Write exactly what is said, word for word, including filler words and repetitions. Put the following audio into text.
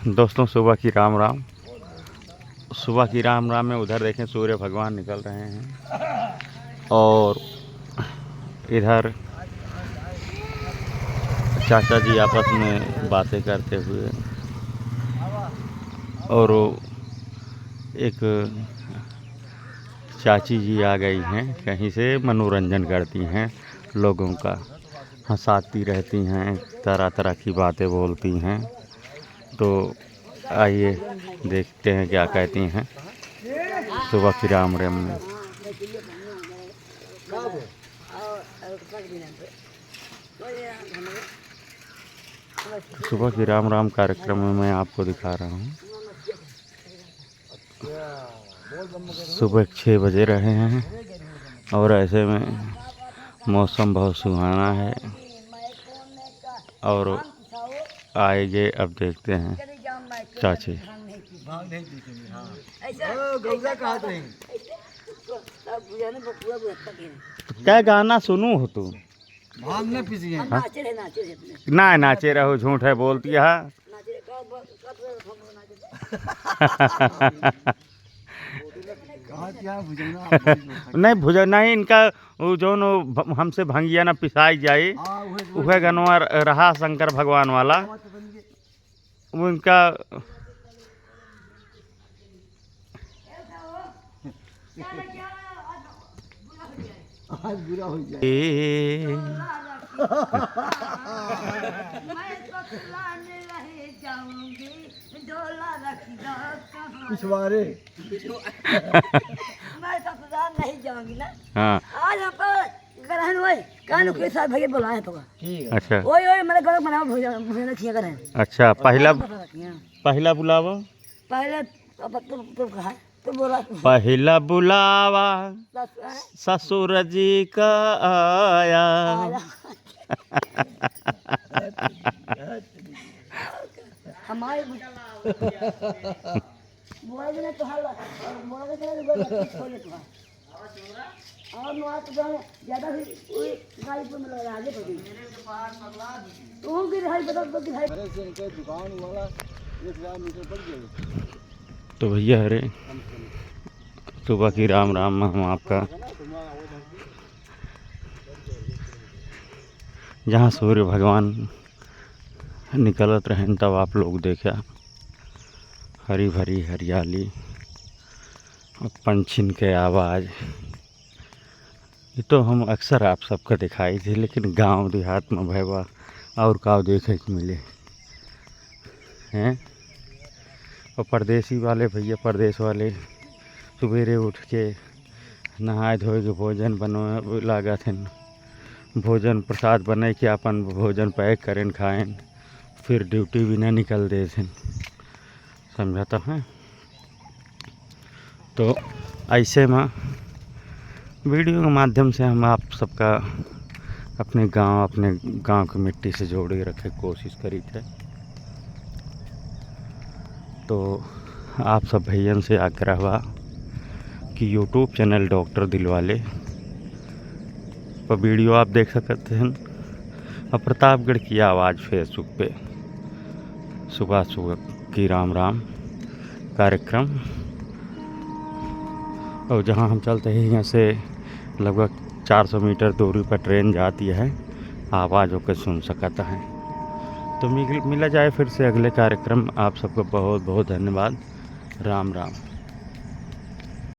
दोस्तों, सुबह की राम राम। सुबह की राम राम में उधर देखें, सूर्य भगवान निकल रहे हैं और इधर चाचा जी आपस में बातें करते हुए, और वो एक चाची जी आ गई हैं, कहीं से मनोरंजन करती हैं लोगों का, हंसाती रहती हैं, तरह तरह की बातें बोलती हैं। तो आइए देखते हैं क्या कहती हैं सुबह की राम राम में। सुबह की राम राम कार्यक्रम में मैं आपको दिखा रहा हूँ। सुबह के छः बजे रहे हैं और ऐसे में मौसम बहुत सुहाना है। और आएंगे, अब देखते हैं चाची। भांग नहीं पीते हैं, हाँ। ओ, गौरा कहा थे। तो क्या गाना सुनू हो तू? भांग नहीं पीती हैं। हम नाचे रहे, नाचे रहे अपने। ना नाचे रहो, झूठ है बोलती है। नाचे रहे, कब, कब, कब नाचे रहे? कहाँ क्या भुजंगना आप बोल दो। नहीं, भुजंग नहीं, इनका वो जौन वो भ-, हमसे भंगिया ना पिसाई जाई, हाँ, उहे, उहे उहे। गनवा र-, रहा शंकर भगवान वाला। हाँ, तो बन गए। वो इनका आज बुरा हो जाए। ए। मैं ससुराल नहीं जाऊंगी, डोला रख दो कहाँ। पिछवाड़े। मैं ससुराल नहीं जाऊंगी ना। हाँ। आज हम पर ग्रहण हुए, कान के साथ भैया बुलाए तो। ठीक है। अच्छा। ओए, ओए, मेरे घर बनाओ भैया, भैया ने किया करें। अच्छा, पहला, बता रखी हैं। पहला बुलावा। पहले अब तू, तू कहा, तू बोला। पहला बुलावा सस-, हैं? ससुर जी का आया। आया। हमारे मोबाइल में तो हाल, मोबाइल में तो हाल, खोले तो हाल। और मोबाइल तो जाने, ज्यादा भी कोई गाड़ी पे मतलब आगे बढ़ी। तू गिर हाई बता, तू गिर हाई। अरे से इनके दुकान वाला एक हजार मीटर बढ़ गया। तो भैया, अरे, सुबह की राम राम में हम आपका, जहाँ सूर्य भगवान निकलत रहन, तब आप लोग देखा हरी भरी हरियाली और पंछिन के आवाज। ये तो हम अक्सर आप सबका दिखाई थे, लेकिन गांव देहात में भैया और का देखे के मिले हैं। और परदेसी वाले भैया, परदेस वाले सुबेरे उठ के नहाए धोए के भोजन बनवे लागत हैं, भोजन प्रसाद बने के अपन भोजन पैक करें, खाएं, फिर ड्यूटी भी ना निकल देत हैं, समझा तो है। तो ऐसे में वीडियो के माध्यम से हम आप सबका अपने गांव, अपने गांव की मिट्टी से जोड़े रखे के कोशिश करी थे। तो आप सब भैयन से आग्रह बा कि YouTube चैनल डॉक्टर दिलवाले पर वीडियो आप देख सकत हैं। और प्रतापगढ़ की आवाज़ Facebook पे सुबह सुबह की राम राम कार्यक्रम। और जहाँ हम चलते हैं, यहाँ से लगभग चार सौ मीटर दूरी पर ट्रेन जाती है, आवाज़ ओके सुन सकत हैं। तो मिल-, मिला जाए फिर से अगले कार्यक्रम। आप सबको बहुत बहुत धन्यवाद। राम राम।